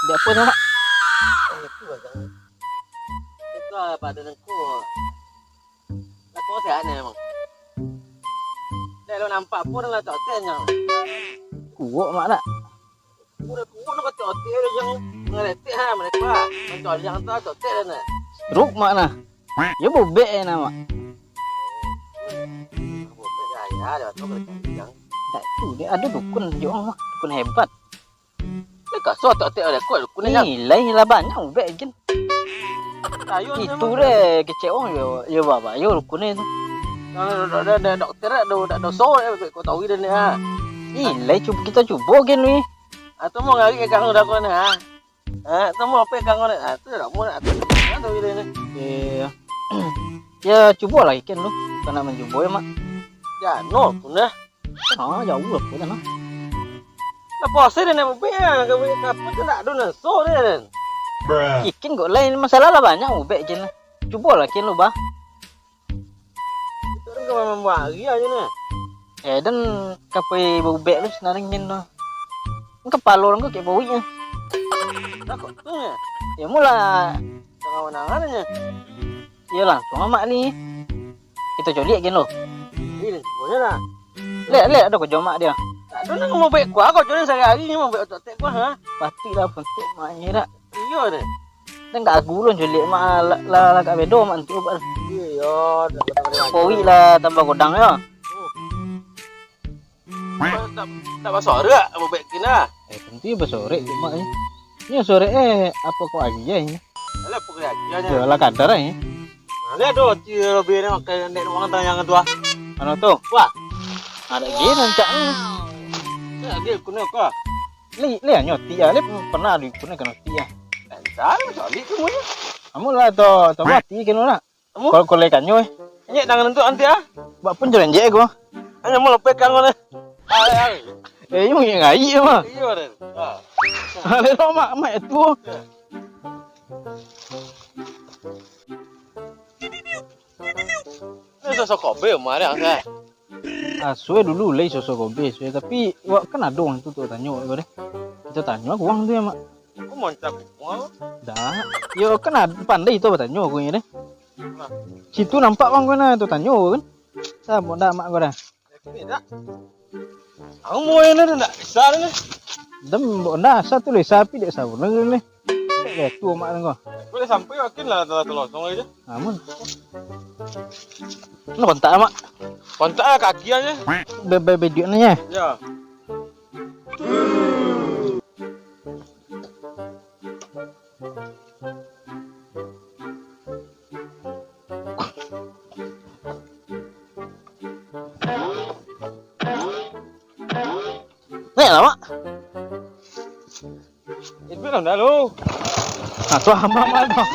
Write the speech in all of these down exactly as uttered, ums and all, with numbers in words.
Siapo nyo, Mak? Eh, itu lah, Jang. Itu lah badan aku. Lah, kau sehat ni emang? Dek, lo nampak pun lah cotek, Jang. Kuok, Mak, nak? Udah kuok nak cotek, Jang. Ngeletek ha mereka. Mancoliang tu cotek dah, nak. Stroke, Mak, nah. Yo bobek e, nah, Mak. Bobek gaya dah tu kalau Jang. Tak tu, dia ada dukun, Jang, Mak. Dukun hebat. Dia kasar cotek ada kuat dukun ni, Jang. Nilai lah banyak ubek, Jin. Itu deh, kecek wong yo, yo babayo dukun tu. Nah, dah, dah, dah, dah, dokter dah, dah, dah, dah, so, eh, kau tahu dia ni, ha. Nilai, cubo, kita cubo, Jin, ni. Ah, tu mau ngari ke kang udah kau ni, ha. Ah, tu mau apa kang udah, ah, tu dah mau, ah, tu, ah, tu dia ni. Eh, ya, cubo lah, Jin, tu. Kau nak mancubo, ya, Mak? Ya, no, pun dah. Ah, jauah lah pun dah, nah. Lah, puasa dia nak bubik, ah. Kau bubik kapur tu nak ado naso dia, kan? Kikin kok lain masalah lah banyak ubek, Jin, lah. Cubo lah, Kin, lu, bah. Itu kan kau memang buat hari aja, nah. Eh, dan kapai bubek lu senarang, Kin, tu. Kepala orang kau kayak bawik, ya. Nah, kok tu, ya? Ya, mula. Tengah menangan aja. Iyo, langsung amak ni. Kito coliak, Kin, lo. Ih, boleh lah. Lek, lek, ado ko jomak dia. Tak ado nak mau baik kuah, kau jodoh sehari-hari ni mau baik otak-otak kuah, ha? Pasti lah, pentuk mak ni dak. Iyo deh. Dan gak agu lo coliak mak, lah, lah, lah gak bedo mak nanti ubat. Iyo, dah, dah, dah, dah. Kowik lah tambah godang yo. Hmm. Tak, tak, tak basorek, abang Bekin lah. Eh, tentu iyo basorek tu, Mak, eh. Iyo sorek, eh, apo kok agiah, eh? Alah, apo kok agiah, eh? Yo lah, kadar, eh. Nah, lihat tu, ti lebih ni makan nek wang tanyang tu, ah. Mano tu? Wah. Ado lagi rancak ni. Ni lagi kuno ko. Li, li anyo ti, ah. Li pernah di kuno kena ti, ah. Entar, cari tu, mu, ya. Amu lah tu, tu mati kena nak. Amu? Kalau, kalau ikan nyo, eh. Nyek tangan tu anti, ah. Bak pun jalan je ko. Hanya mau lepek kangon, eh. Ai, ai. Eh, yung yang ngai mah. Iyo, den. Ha. Ada dong, mak, mak itu. Ini sosok kobe, mak, ada angsa. Ah, suwe dulu lai sosok kobe, suwe. Tapi, wak kan ada orang tu, tu tanyo, ko deh. Kita tanyo aku orang tu ya, mak. Aku mancak uang. Dah. Yo, kan ad-, pandai tu batanyo aku ni deh. Nah. Situ nampak bang ko nah, tu tanyo kan. Sa, bonda mak ko dah. Ini dah. Aku mau ini dah, ndak bisa ni. Dem, bonda sa tu lesa, tapi dek sa bener ni. Dek tu mak ko. Boleh sampai makin lah, telah telosong aja. Amun. Mana kontak, Mak? Kontak lah kaki aja. Be-, be-, bediak ni, ya? Ya. Naik lah, Mak. Eh, biar lah, dah lu. Nah, tu amak, mak, mak.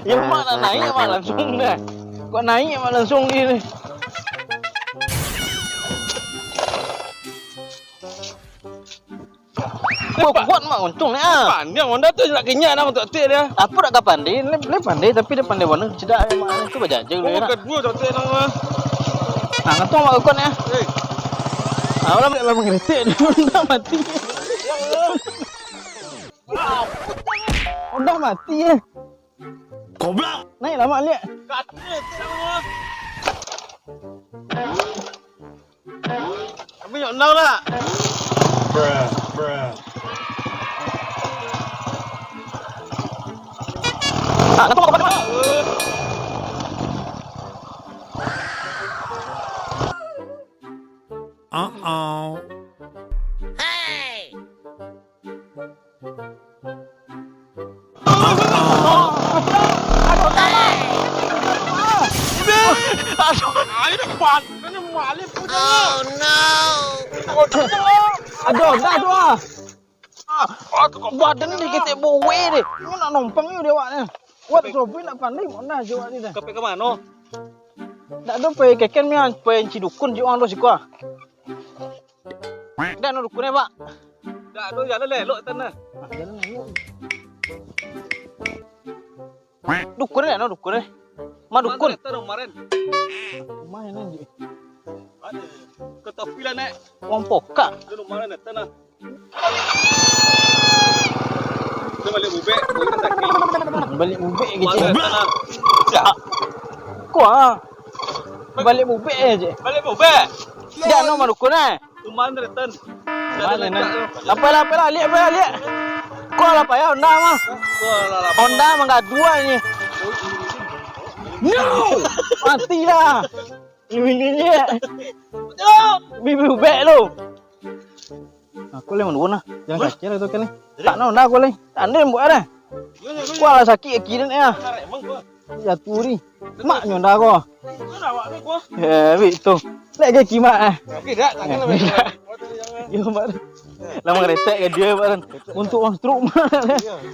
Iya, mak nak naik, mak, langsung dah. Kok naik, mak, langsung ni, ni. Wah, kuat, mak, untung ni, ah. Pandai, Honda tu nak kenyang, nak untuk atik dia. Apa nak kapan dia? Dia, dia pandai, tapi dia pandai warna cedak, mak. Tu bajaja dulu, oh, nak. Kedua, tak atik, nak, mah. Nah, ngantung, mak, kuat ni, ah. Eh. Ah, orang boleh lah mengeritik, dia dah mati. Udah mati, eh. Goblok. Naiklah, mak, lihat. Kaki, tidak, mah. Tapi nak menang lah. Bruh, bruh. Ah, nak tunggu, nak tunggu. Uh-oh. Hey! Aduh, aduh, aduh, aduh. Aduh, dah tu ah. Badan ni ketek buwe deh. Mau nak nompang ni dia awak ni. Buat sopi nak pandai, mau nah jawab ni dah. Kepek ke mano? Dak ado pai keken mian, pai ci dukun ji wang tu siko ah. Dak ado dukun e, Pak. Dak ado, jalan lelok tanah. Ah, jalan lelok. Dukun e, dak ado dukun e. Ma dukun. Mana tanah kemarin? Rumah ini, Ji. Ada. Ke topi lah, Nek. Wong pokak. Itu rumah, Nek, tanah. Baliak bubek, bubek sakik. Baliak bubek kecek. Baliak tanah. Ko ah. Baliak bubek aja. Baliak bubek. Jan no marukun eh. Kuman retan. Kuman retan. Apa lah, apa lah, liak, apa lah, liak. Ko lah payah Honda mah. Ko lah, lah. Honda mah gaduah ni. No! Matilah. Bibik bubek tu. Aku lai manurun lah. Jangan sakik lah tu kali. Tak nak Honda aku lai. Tak ada yang buat dah. Kuah lah sakik kaki ni ah. Jatuh ni. Mak nyo Honda ko. Eh, wik tu. Lek kaki mak eh. Yo mak. Lama retek ke dia mak. Untuk uang stroke mak.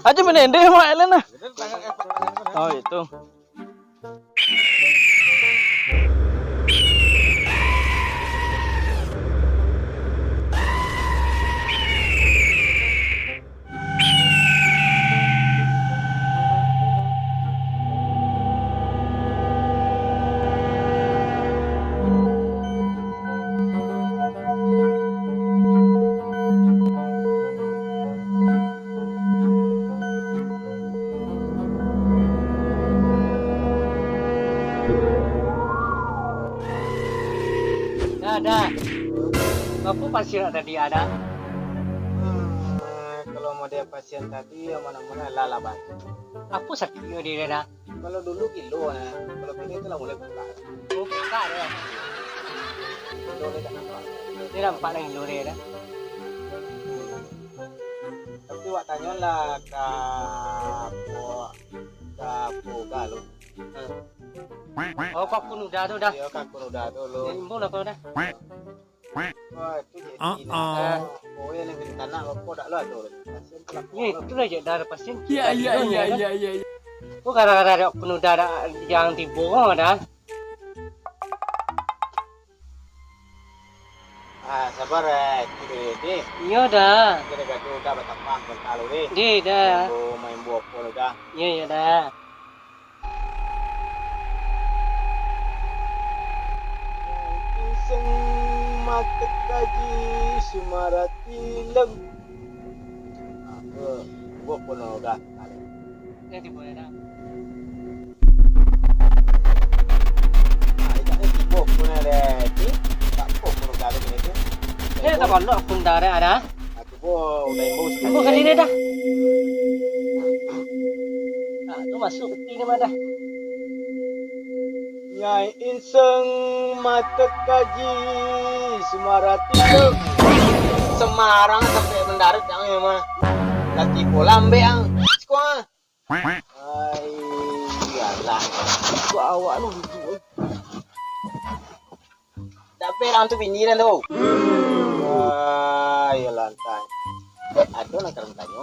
Aja menendeh mak Ellen lah. Oh itu. Dah, dah. Apo pasien tadi, Da? Ah, kalau model pasien tadi, aman-aman lah, lah, Bang. Apo sakiknyo dia, Da? Kalau dulu gilo, nah. Kalau kini tu lah mulai buka. Oh, buka dia. Gilo dia tak nampak. Dia nampak lah gilo dia, Da. Tapi wak tanyo lah ka apo, ka apo ga lu. Oh, ka Kunuda tu, Da. Iyo, ka Kunuda tu lu. Imbau lah kau, Da. Wah, itu je. Ah, sini, ah. Oh, yang di tanah rokok dak lu ado. Kasian tu lah. Ni, itu lah je, Da, pasien. Iya, iya, iya, iya, iya. Tu gara-gara ado Kunuda dak yang tibo, Da. Ah, sabar, eh, kiri ni. Iyo, Da. Kiri gaduh dah batapah bentar lu ni. Di, Da. Main bo-, main bo apo lu dah. Iyo, iyo, Da. Iseng mata kaji sumarati lem. Ah, bo-, bo apo lu dah. Jadi boleh dah. Ah, idak ado tibo pun ado, Ti. Tak apo pun ado kini tu. Eh, tak pondok pun dah ada, ada. Aku pun udah imbau. Aku kali ni dah. Nah, tu masuk peti ni mah dah. Nyai Inseng mata kaji Semarati tu. Semarang sampai mendarat yang mah. Laki pula ambek ang. Sikuang. Ai, iyalah. Kok awak lu gitu, eh? Dak berang tu bini dah tu. Wah, iyalah, antai. Ado nak kalian tanyo.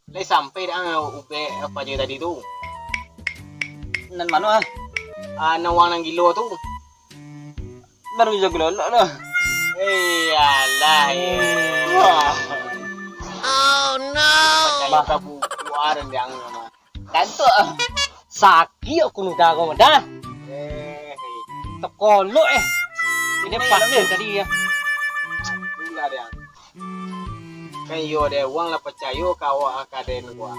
Lai sampai dah ubek apa je tadi tu? Nan mano ah? Ah, nan wang nan gilo tu. Baru jago lolok tu. Iyalah, iya. Wah. Oh no. Percaya ka buku ah, rendang mah. Kantuk ah. Sakik aku nuda kau dah. Eh, tekolok eh. Ini pasien tadi ya. Itulah dia. Kan iyo deh, wang lah percayo ka awak ka den wang.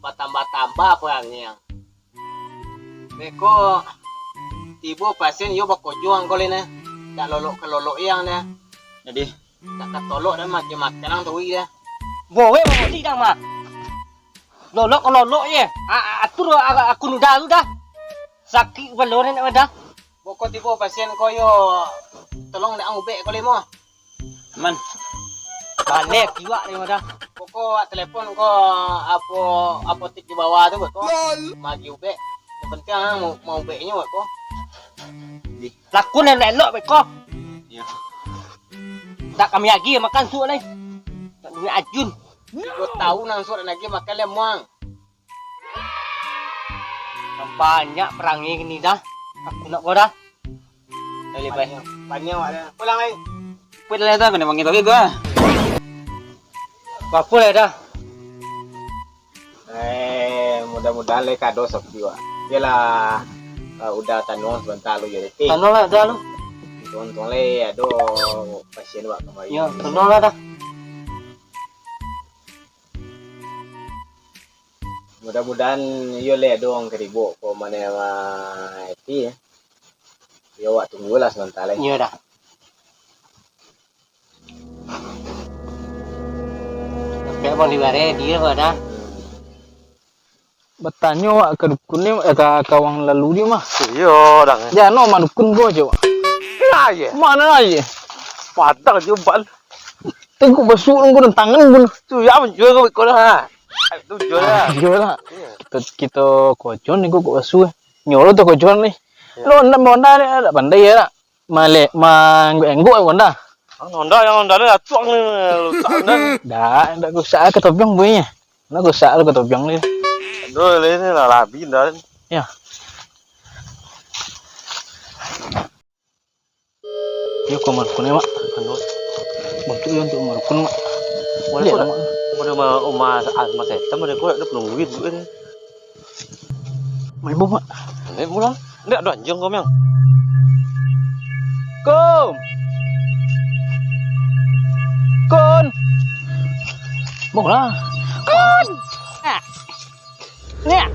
Batambah-tambah perangai ang. Beko tibo pasien iyo bakojo ang ko lai nah. Dak lolok ka lolok ang nah. Jadi dak ka tolok dah makan-makan ang tawik dah. Bowe mangodi dah mah. Lolok ka lolok je. A-, a-, atur a-, aku nuda tu dah. Sakik kepalo ni nak dah. Boko tibo pasien ko yo tolong dak ang ubek ko lai mo. Aman. Baleh kiwak ni dah. Pokok awak telepon ko apo apotik di bawah tu ko. Magi ubek. Yang penting ang mau, mau ubeknyo ko. Lakun elok-elok beko. Iya. Tak kami lagi makan suok lai. Tak duit ajun. Tigo tahun ang suok lagi makan lemuang. Banyak perangai kini dah. Aku nak kau dah. Balik, pai. Panjang, panjang awak dah. Pulang, ai. Pulang dah, aku nak panggil tadi gua. Apa lah dah? Eh, mudah-mudahan lai kado sapi wak. Iyalah, eh, udah tanuang sebentar lu jadi. Tanuang lah dah lu. Untung-untung lai ado pasien wak kembali. Ya, tanuang lah dah. Mudah-mudahan iyo lai ado urang karibok ko mane ma Eti. Yo, awak tunggulah samanta lai. Iyo dah. Sampai abang di bare dia ko dah. Batanyo awak ka dukun ni, eh, ka, ka urang lalu dia mah. Iyo, dang. Jano mah dukun ko jo. Nah, ye. Mano aje? Padang jo bal. Tengok basuak nunggu dan tangan pun. Tu ya, menjual kau ikut lah. Tu jual lah. Jual lah. Iyo. Tu kito kojon ni kok basuak. Nyuruh tu kojon ni. Iyo. Lo ndak mau ndak, ndak pandai ya, ndak? Malek, mangguak-ngguak pun dah. Ah, Honda, yang Honda ni atuang ni, rusak ni. Dak, dak rusak ke topiang bunyi. Dak rusak ke topiang ni. Aduh, ini lah labi dah. Ya. Yo, kau marukun ya, Mak. Aduh. Bantu yo untuk marukun, Mak. Boleh. Lihat, kau Mak. Boleh ma-, uma as-, mas setan, boleh kau ada penungguin juga ni. Main bola, Mak. Main bola. Ndak ado anjiang kau, Miang. Kun. Kun. Bola. Kun. Nah. Nah.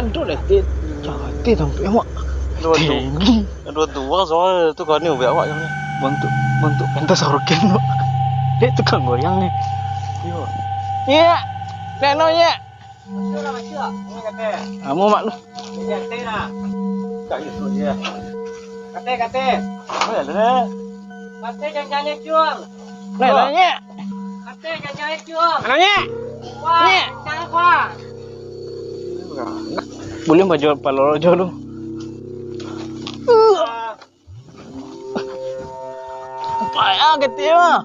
Aduh, dah tit. Cantik tampil, Mak. Dua tu. Tinggi. Dua tu, wah, soal tu kau ni ubek awak yang ni. Bantu, bantu pentas roken tu. Dek tukang goyang ni. Iyo. Iya. Neno, iya. Kamu mak lu. Kate, kate. Kate, jangan-jangan cuang. Neno, iya. Kate, jangan-jangan cuang. Neno, iya. Wah, jangan, wah. Boleh baju palolo jo lu. Payah kate mah.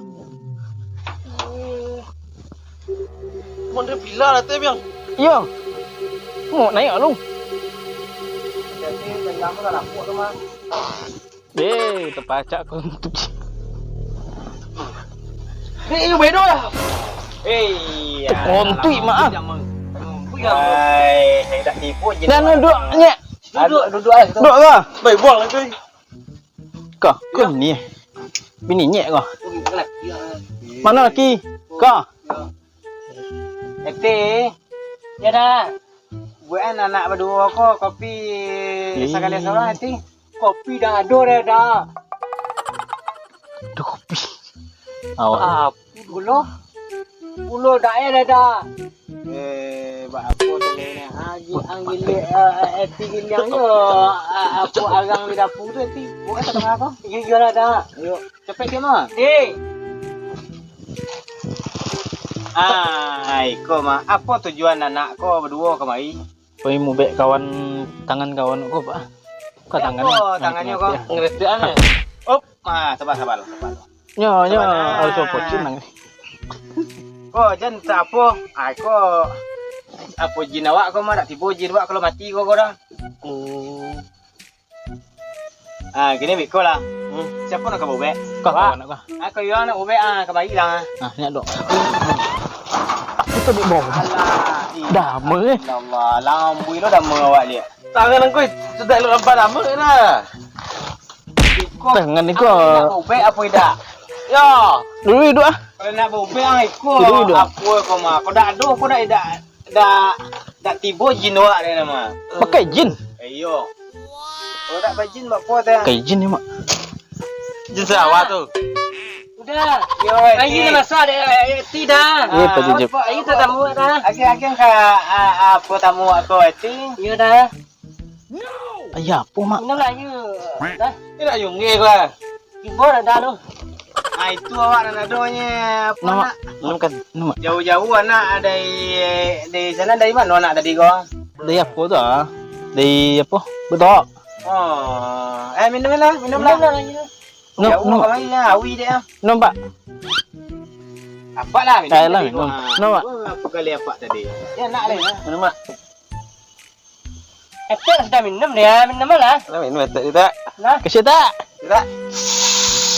Mun dia bila lah teh, Biang. Iyo. Mau naik lu. Jadi, tenggang tu dah lapuk tu, Mang. Eh, terpacak kau tu. Eh, ini bedo lah. Eh, iya. Kontuik, Mak, ah. Hai, saya dah tipu je. Dah duduk, Nyek. Duduk, duduk, ah, situ. Duduk lah. Baik, buang lah, cuy. Kah, kau ni eh. Bini nyek kau. Mano laki? Kau. Eti. Ya dah. Buekan anak baduo ko kopi sakali sorang, Eti. Kopi dah ado dah, dah. Aduh, kopi. Awak. Ah, Pulo, pulo dak eh dah. Eh, bak apo tu ni? Agi, ang giliak, eh, Eti giliak yo, ah, apo arang di dapur tu, Eti? Bukan tak dengar apa? Iyo, iyo lah dah. Ayo, capek dia mah. Eh. Ah, iko mah. Apo tujuan anak ko baduo kamari? Pai mubek kawan, tangan kawan ko, Pak. Bukan tangan. Apo tangannyo ko? Ngeretek ah. Op, ah, sabar, sabar, sabar. Nyo, nyo, harus opo cin nang. Ko jan apo? Ai ko, apo jin awak ko mah, dak tibo jin awak kalau mati ko, ko dah. Hmm. Ah, kini biko lah. Hmm. Siapo nak ka bobek? Kau kawan nak kau. Ah, ko yo nak bobek ah, kamari lah. Ah, nyak dok. Aku tu bobek. Alah, ih. Dama eh. Ya Allah, lambu lo dama awak liak. Tangan angku sudah lo lampa dama lah. Tangan ni ko. Nak bobek apo idak? Yo. Dulu duduk ah. Kalau nak bobek ah iko. Dulu duduk. Apo ko mah? Ko dak ado, ko dak, dak, dak, dak tibo jin awak dia nama. Pakai jin? Eh, iyo. Ko dak bajin bak po teh. Pakai jin ni, Mak. Jin sawa tu. Udah. Yo, ayo masak dek Eti dah. Iyo, Pak Jejep. Ayo tatamu dah. Akhir-akhir ka, ah, ah, apo tamu ko Eti? Iyo dah. Ayo apo, Mak? Minum lah, ayo. Dah. Ini nak yunge ko ah. Tibo dah, dah lu. Ah, itu awak nak nadonye apo nak? Minum kan? Minum, Mak. Jauh-jauh anak dari, dari sana, dari mano anak tadi ko? Dari apo tu ah? Dari apo? Betok. Oh, eh minum lah, minum lah. Minum lah, ayo. Minum, jauh minum. Kamari ah, awi dek ah. Minum, Pak. Apak lah minum. Ayo lah, tadi minum. Ah. Minum, Mak. Apo kali apak tadi? Ya nak leh. Minum, Mak. Etek sudah minum dia, minum lah. Lah minum etek tu tak? Nah. Kasih tak? Tak.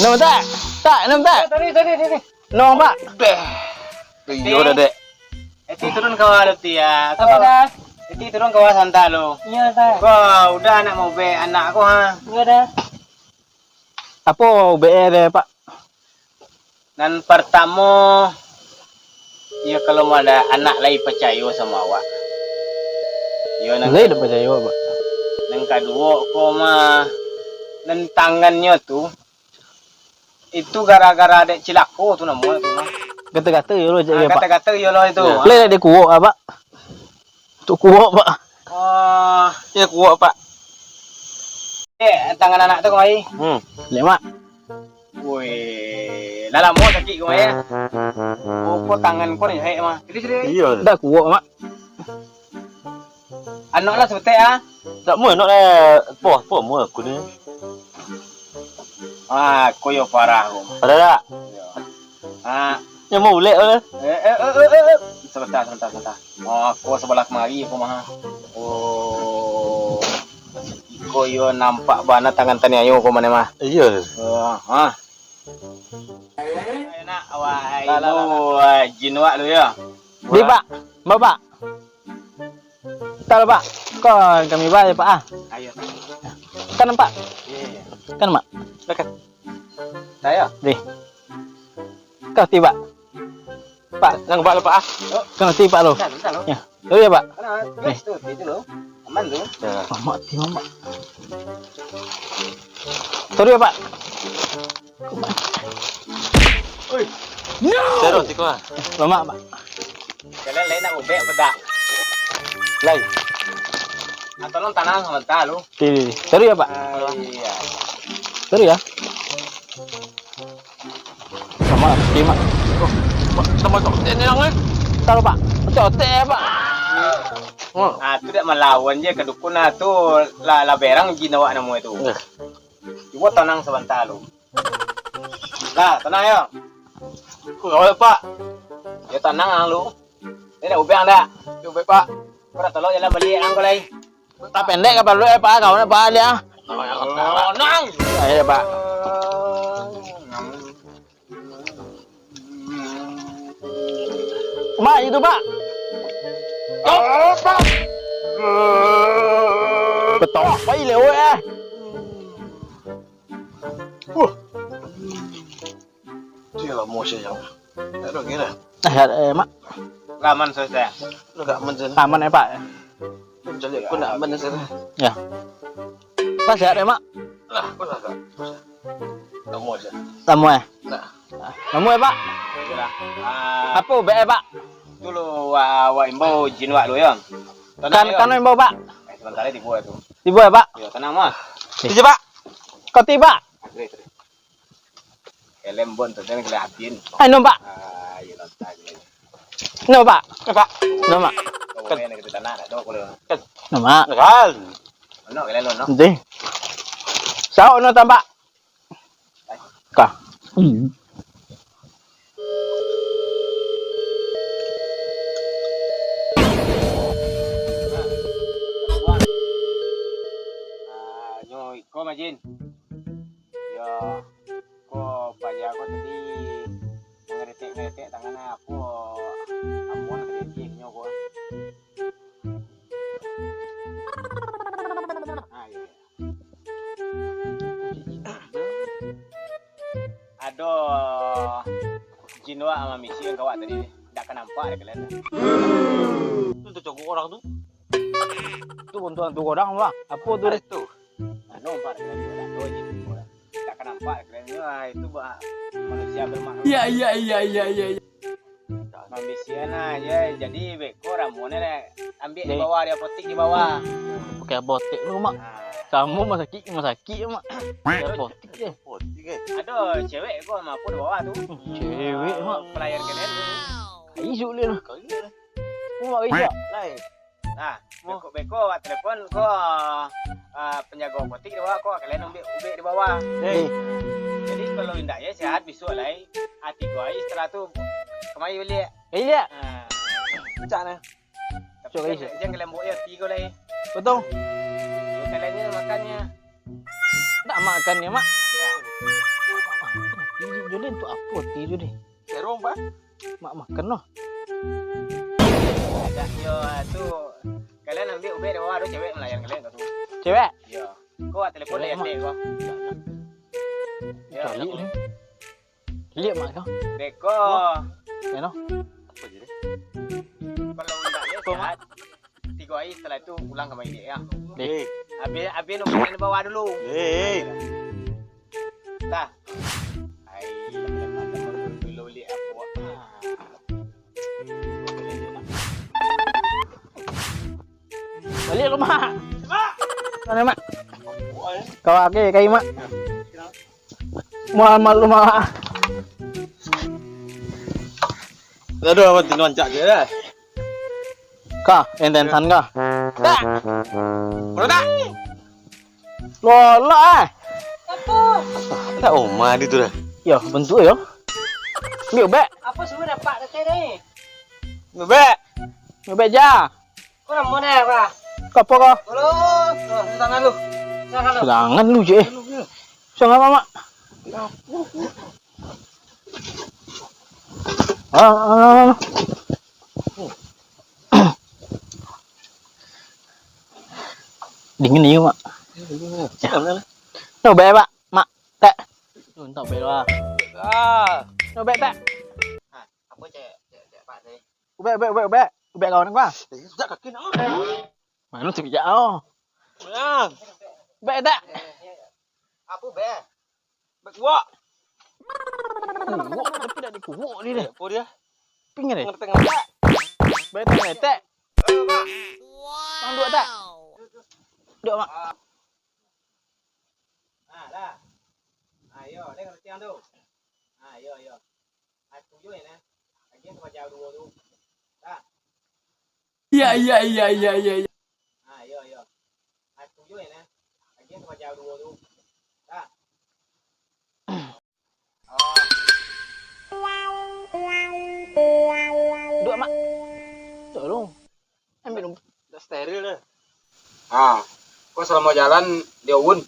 Minum tak? Tak, minum tak? Tadi, tadi, tadi. Minum, Pak. Deh. Iyo dah, Dek. Eti turun ka bawah lu, Ti, ya. Apo dah? Eti turun ka bawah santa lu. Iyo dah. Ko udah nak maubek anak ko ha. Iyo dah. Apo ubek e deh, Pak? Nan partamo, Iyo, kalau mah anak lai pacayo samo awak. Iyo, nan Lai dak pacayo, Pak. Nan kaduo ko mah, nan tangannyo tu, itu gara-gara dek cilako tu namo tu mah. Gata-gata yo lo, Ah, Pak. Gata-gata yo lo itu. Yo. Lai dak dikuok, Pak. Tu kuok, Pak. Oh. Yo kuok, Pak. Eh, tangan anak tu kamari. Hmm. Lai, Mak. Woi, lah lamo sakik ko, Mak, yo? Oh, ko tangan ko ni, hek, mah. Sini, sini. Iyo. Dah kuok, Mak. Anok lah saketek, ah. Tak mau anok lah. Poh, poh, mau aku ni. Ah, ko yo parah ko. Parah tak? Yo. Ah. Yang mau ulek, mana? Eh, eh, eh, eh, eh, eh. Sebentar, sebentar, sebentar. Oh, ko sebelah kemari ko mah. Oh. Iko yo nampak bana tangan taniayo ko mane mah. Iyo. Ah, ah. Enak, wah, Lah, lah, lah, lah. Wah, jin wak lu yo. Di, Pak. Bapak. Talo, Pak. Ko kami bayar, Pak, ah. Ayo. Kan, Pak. Iya, iya. Kan, Mak. Dekat. Saya. Di. Kau ti, Pak. Pak. Nang bak lo, Pak, ah. Kau ti, Pak, lo. Bentar, bentar, lo. Ya. Lo ya, Pak. Tenang, Nih. Itu, itu lo. Aman tu. Ya. Mamak ti, Mamak. Sorry ya, Pak. Oi. No! Sero, tiko ah. Mamak, Pak. Kalian lain nak ubek apa dak? Lai. Ah, tolong tanang sebentar lu. Ti, ti, ti. Sorry ya, Pak. Ah, iya. Sorry ya. Mamak, ti, Mak. Oh, Mak, tambah cotek ni, Nang, eh. Talo, Pak. Cotek, Pak. Oh. Ah, tu dak malawan je ka dukun ah, tu lah, lah berang jin awak namo itu. Eh. Cubo tanang sabanta lu. Lah, tanang yo. Kau, Pak. Yo tanang ang lu. Ni dak ubek ang dak? Yo, baik, Pak. Kau dak tolok jalan baliak ang kau lai. Tak pendek ka paluik, eh, Pak. Kawan, Pak, dia. Oh, nang. Ayo, Pak. Mak, itu, Pak. Oh, Pak. Betul. Apa ini, weh? Wah. Dia lah mau saya. Tak ada kira. Eh, eh, Mak. Laman selesai. Lu gak aman, Sen? Aman, ya, Pak. Mencari aku nak aman, Sen. Ya. Pak, sehat, ya, Mak? Lah, aku lah gak. Kamu aja. Kamu, ya? Nah. Kamu, ya, Pak? Yalah. Ah, Apa, ubek, ya, Pak? Dulu, wa-, wa imbau jin wak dulu, ya. Tenang, Kan, ya. Kan imbau, Pak? Eh, sebentar lagi tiba tu. Tiba, ya, Pak? Ya, tenang, Mas. Tiba, Pak. Kau tiba? Antre, antre. Helm bon tu, jangan kena hatin. Anu, Pak. Ah, iya, lantai. No, Pak. Pak. No, Mak. Kau main ke tanah, nak tengok boleh. No, Mak. Kan. Mana kalian, no? Nanti. Sao, no, tambah. Kah. Hmm. Ah, nyo iko, Majin. Yo, ko paja ko tadi mangaretek-ngaretek tangan apo, ampun, kadeti nyo ko. Ah, iyo, iyo. Ado jin wak mambisiakan ka awak tadi, ndak ka nampak dek kalian. Tu tacogok urang tu. Tu bantuan tu urang, Bang. Apo tu? Ado tu. Anu, Pak, ado jin tu. Ndak ka nampak dek kalian. Ah, itu, Bang, manusia bermakhluk. Iya, iya, iya, iya, iya, iya. Mambisiakan aja, jadi beko ramuannyo dek, ambiak di Dek. bawah, di apotik di bawah. Pakai apotik tu, Mak. Ah. Samo rumah sakit, rumah sakit, Mak. Pakai apotik je. Apotik, eh. Ado cewek ko mapo di bawah tu. Cewek, Mak. Pelayan kalian tu. Isuk dia lah. Kali lah. Mak isuk. Lai. Nah, Wah. beko-beko awak telepon ko, ah, penjago apotik di bawah ko, kalian ambiak ubek di bawah. Eh. Jadi kalau indak ya sehat bisuak lai. Ah, tigo hari setelah tu kamari baliak. Baliak? Ah. Cak nah. Tapi Cak jan, Isuk. jan kalian bawa ya tigo lai. Betul. Yo, kalian ni makannya. Tak makan ya, Mak. Ya. Ti Julin tu apo ti Julin? Serong, Pak. Mak makan noh. Dah, yo, tu, kalian ambiak ubek di bawah, ado cewek melayan kalian kat tu. Cewek? Yo. Ko awak telepon Cewek, dia Mak. Cek ko. Yo, Cari ni. Liek, Mak, kau. Beko. Mak. Ya, noh. Kalau indak dia sehat, tigo hari setelah itu pulang ka main dia, ya. Deh. Habis, habis nomor yang bawa dulu. Eh. Dah. Ai, dulu lihat apa. Baliak lu, Mak. Mak. Mana, Mak? Kau ake kai, Mak. Mual malu, Mak. Aduh, abang tino ancak je dah. Kah, enten san kah? Tak. Mana tak? Lolok ah. Apa? Tak oma di tu dah. Yo, bentuk yo. Ni ubek. Apa semua dapat tadi ni? Ubek. Ubek ja. Kau nama dah apa? Kau apa kau? Halo. Oh, tangan lu. Tangan lu. Tangan lu je. Tangan lu, ya. Tangan apa, Mak? Ah, ah, ah. Dingin ni, Mak. Siap lah. Nak ubek, Pak? Mak, tak. Nak ubek lah. Ah. Nak ubek, tak? Apa cek, cek, cek Pak tadi? Ubek, ubek, ubek, ubek. Ubek kawan gua. Eh, sejak kaki nak. Mana tu bijak oh. Ah. Ubek tak? Apa ubek? Ubek kuak. Kuak, tapi dak dikuak dia deh. Apa dia? Pingin deh. Tengah-tengah. Ubek tak, ubek tak? Bang, duduk tak? Duduk, Mak. Ah, lah. Ayo, dia ngerti tu. Ayo, ayo. Ah, setuju ya, nah. Lagi sama jauh dua tu. Dah. Iya, iya, iya, iya, iya, iya. Ah, ayo, ayo. Ah, setuju ya, nah. Lagi sama jauh dua tu. Dah. Duduk, Mak. Duduk dulu. Ambil dulu. Dah steril dah. Ah, kau selama jalan di Owen.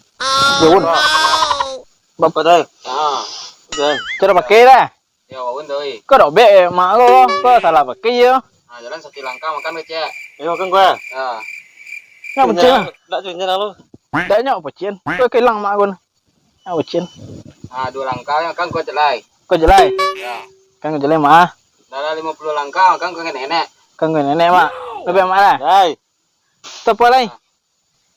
Di Owen? Ah. Bapak dah. Ah. Dah. Cara pakai dah. Yo, Owen tu, oi. Kau dobek, eh, mak kau. Kau salah pakai je. Ah, jalan satu langkah makan kau, cek. Eh, makan kau, eh? Ah. Nak pecah. Tak cuci dah lu. Tak nyok pecah. Kau kelang mak kau. Ah, bucin. Ah, dua langkah, kan kau jelai. Kau jelai? Ya. Kan kau jelai, mah. Dalam lima puluh langkah, kan kau nenek. Kan kau nenek, mak. Lebih amat lah. Hai. Siapa lai?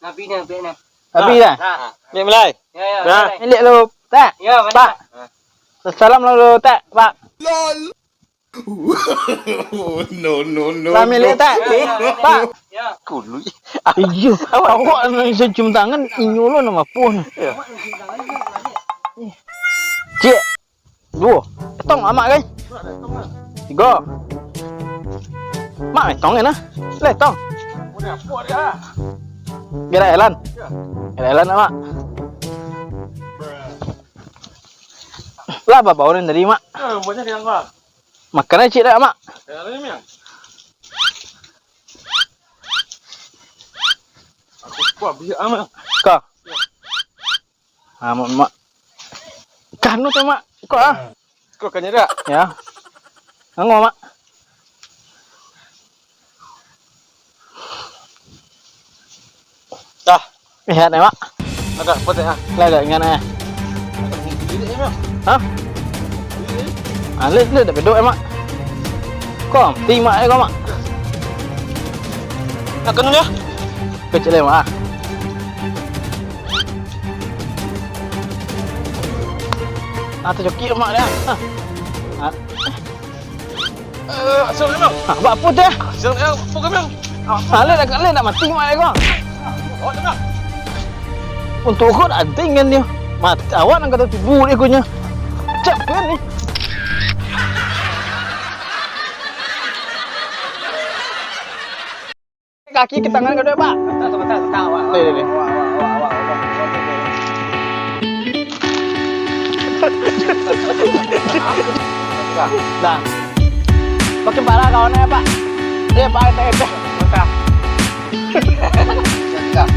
Nabi ni, Nabi ni. Nabi dah? Nah. Ni mulai. Ya, ya. Dah. Milik lu, tak? Ya, mana? Pak. Salam lu, tak, Pak. No, no, no. Lah milik tak? Pak. Kului. Iyo, awak nak cium tangan, inyo lo nama apo ni? Cik. Duo. Etong amak kai. Tigo. Mak etong kan ah? Lah etong. Gerak jalan. Gerak jalan amak. Lah babau ni tadi mak. Makan aja cik dah mak. Aku kuah biak amat. Kau. Ah, mak, mak. Kanu tu mak. Kau ah. Kau kan nyerak. Ya. Ngangau mak. Dah. Lihat ya mak. Ada apa teh ah? Lah dah ingat eh. Hah? Alis le dak bedok eh mak. Kau ti mak eh kau mak. Nak kanu dia? Kecil eh mak. Ah, terjokik mak dia. Ah. Ah. Eh, asal memang. Ah, buat apa tu? Asal memang. Apa kau memang? Ah, le dah, le dah mati mak dia kau. Awak dengar. Untuk kau dah anting kan dia. Mat, awak nak kata tibu dia kau nya. Cak pen ni. Kaki ke tangan kau dek, Pak? Bentar, bentar, bentar, awak. Deh, deh, deh. Awak, awak, awak, awak. Dah. Makin parah kawannya, Pak. Dia, Pak, F T F. Bentar. Bentar.